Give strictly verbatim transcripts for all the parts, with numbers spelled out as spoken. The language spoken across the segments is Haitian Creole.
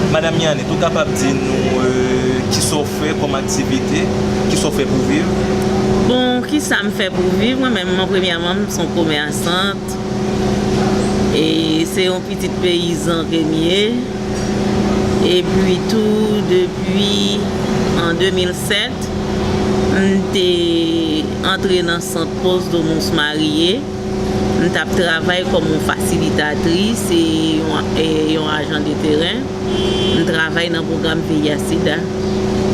Madanm Yanit, ou kapab di nou, euh, kisa w fè kòm aktivite, kisa w fè pou viv? Bon, kisa m fè pou viv? Mwen menm, mwen premyèman, m se yon komèsant. E se yon pitit peyizan ke m ye. Epi tou, depi an de mil sèt, m te antre nan sant Pòs Domons Marye. M t ap travay kòm yon fasilitatris e yon, e yon ajan de teren. M travay nan pwogram V I H sida.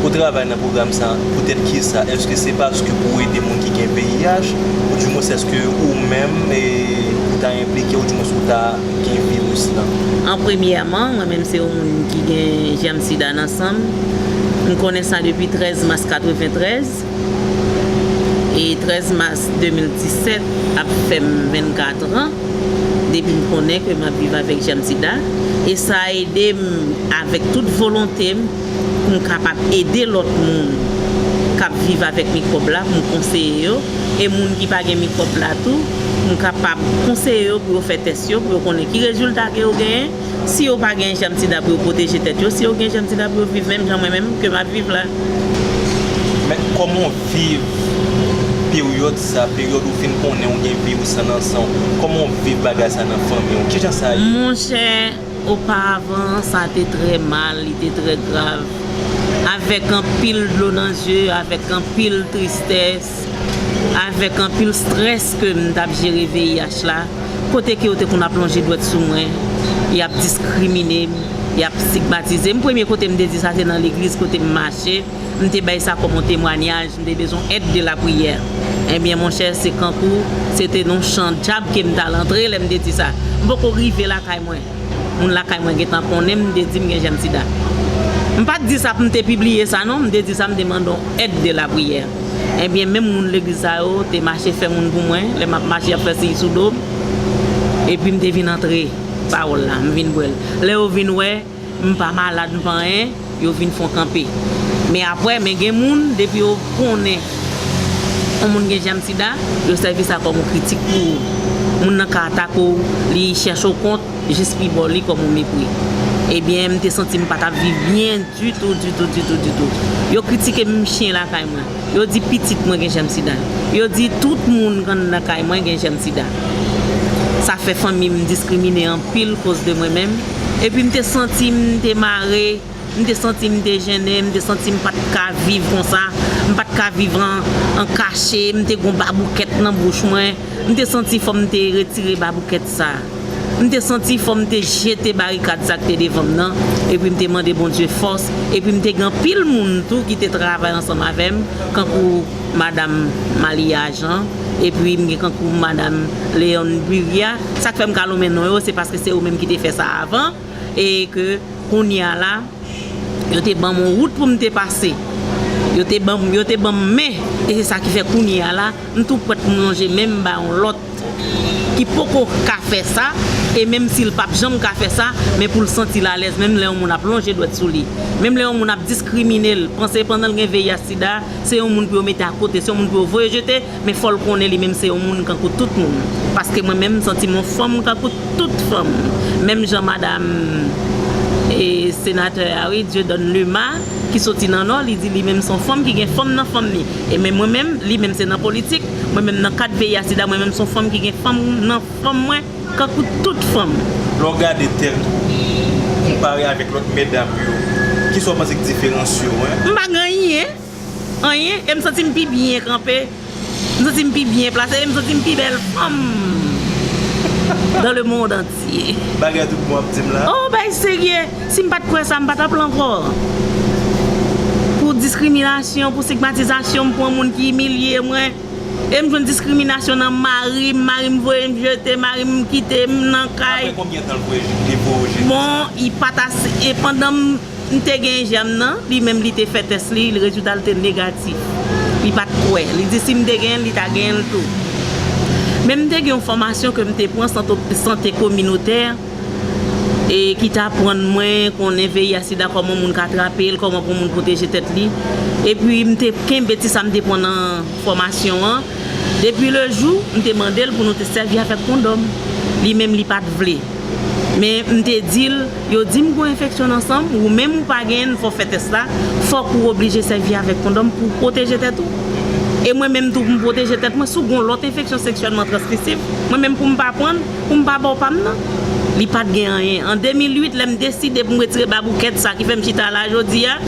Ou travay nan pwogram sa, poutèt kisa? Èske se paske pou ede moun ki gen V I H? Oudimwens, èske ou menm, e, ou ta enplike, oudimwens ou ta gen viris lan? An premyèman, mwen menm se yon moun ki gen jèm sida nan san m. M konnen sa depi trèz mas katreventrèz. E trèz mas de mil disèt ap fè m vennkat an depi m konnen ke m ap viv avèk jèm sida. E sa ede m avèk tout volonte m pou m kapab ede lòt moun k ap viv avèk mikwòb la, pou m konseye yo. E moun ki pa gen mikwòb la tou, m kapab konseye yo pou yo fè tès yo, pou yo konnen ki rezilta ke yo genyen. Si yo pa gen jèm sida pou yo pwoteje tèt yo, si yo gen jèm sida pou yo viv menm jan mwen menm ke m ap viv la. Men kòman w viv peryòd sa, peryòd ou fin konnen ou gen viris lan nan san w? Kòman w viv bagay sa nan fanmi w? Kijan sa ye? Monchè, oparavan, sa te trè mal, li te trè grav. Avèk anpil dlo nan zye, avèk anpil tristès, avèk anpil strès ke m t ap jere V I H la, kote ke yo te konn ap lonje dwèt sou mwen, y ap diskrimine m, y ap estigmatize m. Premye kote m te di sa, se nan legliz kote m mache. M te bay sa kòm yon temwanyaj, m te bezwen èd de lapriyè. Ebyen, monchè, se kankou se te nan chan dyab ke m t al antre lè m te di sa. M poko rive lakay mwen. Moun lakay mwen gentan konnen m te di m gen jèm sida. M pa t di sa pou m te pibliye sa non, m te di sa m te mande yon èd de lapriyè. Ebyen, menm moun legliz sa yo te mache fè moun pou mwen, lè m ap mache, y ap fè siy sou do m. Epi m te vin antre pawòl la, m vin bwè l. Lè yo vin wè, m pa malad, m pa anyen, yo vin fè yon kanpe. Men apre, men gen moun, depi yo konnen yon moun gen jèm sida, yo sèvi sa kòm yon kritik pou ou. Moun nan ka atake w, li chèche w kont, jis pi ba w li kòm yon mepri. Ebyen, m te santi m pa t ap viv byen ditou, ditou, ditou, ditou. Yo kritike m chen lakay mwen. Yo di pitit mwen gen jèm sida. Yo di tout moun k anndan kay mwen gen jèm sida. Sa fè fanmi m diskrimine anpil koz de mwen menm. Epi m te santi m te mare, m te santi m te jennen, m te santi m pa t ka viv konsa. M pa t ka viv an, an kache, m te gon baboukèt nan bouch mwen. M te santi fò m te retire baboukèt sa. M te santi fò m te jete barikad sa k te devan m nan, epi m te mande Bondye fòs, epi m te gen anpil moun tou ki te travay ansanm avè m, kankou madanm Malia Jean, epi m gen kankou madanm Leonne Buria. Sa k fè m ka lonmen non yo, se paske se yo menm ki te fè sa avan, e ke kounye a la, yo te ban m yon wout pou m te pase. Yo te ban m, yo te ban m men, e se sa ki fè kounye a la, m tou prèt pou m lonje men m ba yon lòt ki poko ka fè sa, e menm si l p ap janm ka fè sa, men pou l santi l alèz, menm lè yon moun ap lonje dwèt sou li, menm lè yon moun ap diskrimine l, panse pandan l gen V I H sida, se yon moun pou yo mete akote, se yon moun pou yo voye jete, men fò l konnen li menm se yon moun kankou tout moun. Paske mwen menm, m santi m yon fanm kankou tout fanm. Menm jan madanm, e, senatè a, wi, Dieudonne Luma, ki soti nan Nò, li di li menm se yon fanm ki gen fanm nan fanm li. E men mwen menm, li menm se nan politik, mwen menm nan kad V I H sida, mwen menm se yon fanm ki gen fanm nan fanm mwen, kankou tout fanm. Lè w gade tèt ou, konpare avèk lòt medam yo, kisa w panse k diferans yo, en? M pa gen anyen, anyen, e m santi m pi byen kanpe. M santi m pi byen plase, e m santi m pi bèl fanm dans le monde entier. Bagay tout bon ap di m la. Oh, bay serye! Si m pa t kwè sa, m pa t ap la ankò. Pou diskriminasyon, pou estigmatizasyon, m pran moun ki imilye mwen. E m jwenn diskriminasyon nan mari m, mari m voye m jete, mari m kite m nan kay. Apre konbyen tan l voye, li voye w jete? Bon, li pa t ase, e pandan m, m te gen jèm nan, li menm li te fè tès li, rezilta l te negatif. Li pa t kwè. Li di si m te genyen l, li ta genyen l tou. Men m te gen yon fòmasyon ke m te pran, sante, sante kominotè, e ki t aprann mwen konnen V I H sida, kòman moun ka trape l, kòman pou moun pwoteje tèt li. Epi m te kenbe ti sa m te pran nan fòmasyon an. Depi le jou, m te mande l pou nou te sèvi avèk kondòm. Li menm, li pa t vle. Men m te di l, yo di m gen enfeksyon nan san m, ou menm ou pa genyen l, fò w fè tès la, fòk ou oblije sèvi avèk kondòm pou w pwoteje tèt ou. E mwen menm tou, pou m pwoteje tèt mwen, si w gen yon lòt enfeksyon seksyèlman transmisib, mwen menm pou m pa pran l, pou m pa ba w pa m nan. Li pa t gen anyen. An de mil uit, lè m deside pou m retire baboukèt sa ki fè m chita la jodi a,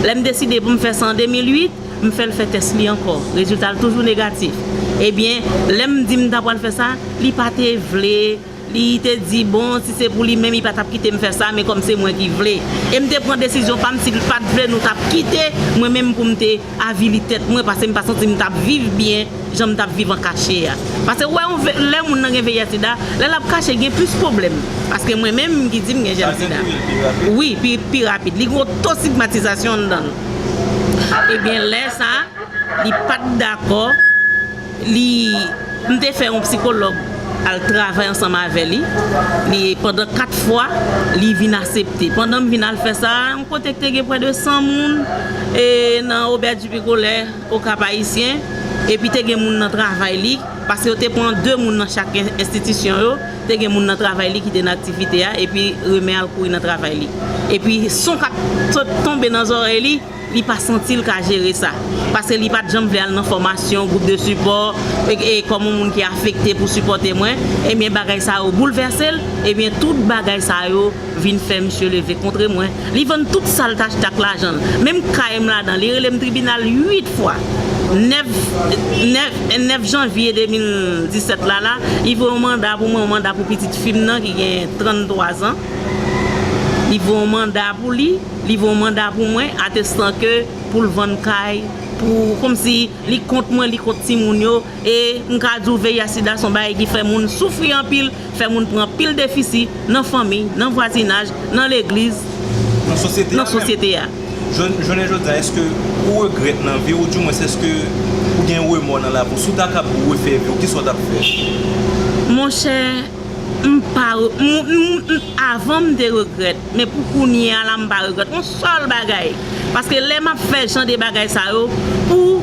lè m deside pou m fè sa an de mil uit, m fè l fè tès li ankò. Rezilta l toujou negatif. Ebyen, lè m di m ta pral fè sa, li pa te vle. Li te di, bon, si se pou li menm, li pa t ap kite m fè sa, men kòm se mwen ki vle. E m te pran desizyon pa m, si l pa t vle, nou t ap kite, mwen menm pou m te avili tèt mwen, paske m pa santi m t ap viv byen, jan m t ap viv an kache a. Paske ou wè, yon ve- lè moun nan gen V I H sida, lè l ap kache, gen plis pwoblèm. Paske mwen menm, m ki di m gen jèm sida. Wi, pi, pi rapid. Li gen oto stigmatizasyon anndan l. Ebyen, lè sa, li pa t dakò. Li, m te fè yon sikològ al travay ansanm avè li. Li, pandan kat fwa, li vin aksepte. Pandan m vin al fè sa, yon kote k te gen prè de san moun, e nan Obè Dipi Kolè, Okap Ayisyen, epi te gen moun nan travay li, paske yo te pran de moun nan chak en- enstitisyon yo, te gen moun nan travay li ki te nan aktivite a, epi Renmen al kouri nan travay li. Epi son k ap t- tonbe nan zòrèy li, li pa santi l ka jere sa. Paske li pa t janm vle al nan fòmasyon, gwoup de sipò, e, e kòm yon moun ki afekte pou sipòte mwen, ebyen bagay sa yo boulvèse l, ebyen tout bagay sa yo vin fè misye leve kontre mwen. Li vann tout sa l t achte ak lajan l. Menm kay m ladan, li rele m tribinal uit fwa. Nèf, nèf, nèf janvye de mil disèt la, la, li voye yon manda pou mwen, yon manda pou pitit fi m nan ki gen tranntwa zan. Li voye yon manda pou li, li voye yon manda pou mwen, atestan ke pou l vann kay, pou, kòmsi li kont mwen, li kont timoun yo, e m ka di w V I H sida se yon bagay ki fè moun soufri anpil, fè moun pran anpil defisi nan fanmi, nan vwazinaj, nan legliz, nan sosyete a. Jounen jodi a, èske ou regrèt nan vi w, oudimwens èske ou gen remò nan lavi w, si w ta kab refè vi w, kisa w t ap fè? Monchè, m pa re- m- m- m- avan m te regrèt, men pou kounye a la m pa regrèt yon sèl bagay. Paske lè m ap fè jan de bagay sa yo, pou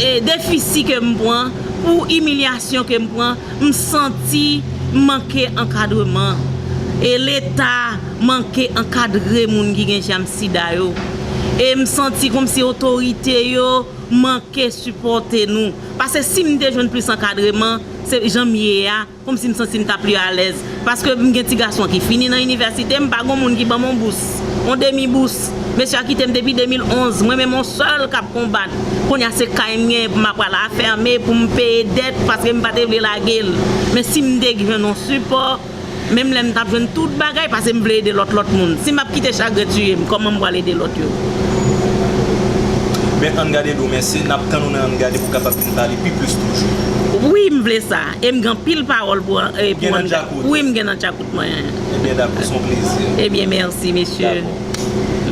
e, defisi ke m pran, pou imilyasyon ke m pran, m santi m manke ankadreman. E Leta manke ankadre moun ki gen jèm sida yo. E m santi kòmsi otorite yo manke sipòte nou. Paske si m te jwenn plis ankadreman, se jan m ye a, kòmsi m santi m ta pli alèz. Paske m gen ti gason ki fini nan inivèsite, m pa gen moun ki ban m yon bous, yon demi bous. Mesye a kite m depi de mil onz, mwen menm yon sèl k ap konbat. Kounye a se kay m gen, m ap pral afème pou m peye dèt, paske m pa te vle lage l. Men si m te jwenn yon sipò, menm lè m t ap jwenn tout bagay, paske m vle ede lòt, lòt moun. Si m ap kite chagren tiye m, kòman m pral ede lòt yo? Men Ann Gade di w mèsi, n ap tann ou nan Ann Gade pou w kapab vin pale pi plis toujou. Wi, m vle sa. E m gen anpil pawòl pou, e, pou Ann Gade. Wi, m gen nan djakout mwen. Ebyen, dakò, se yon plezi. Ebyen, mèsi, mesye. Dakò.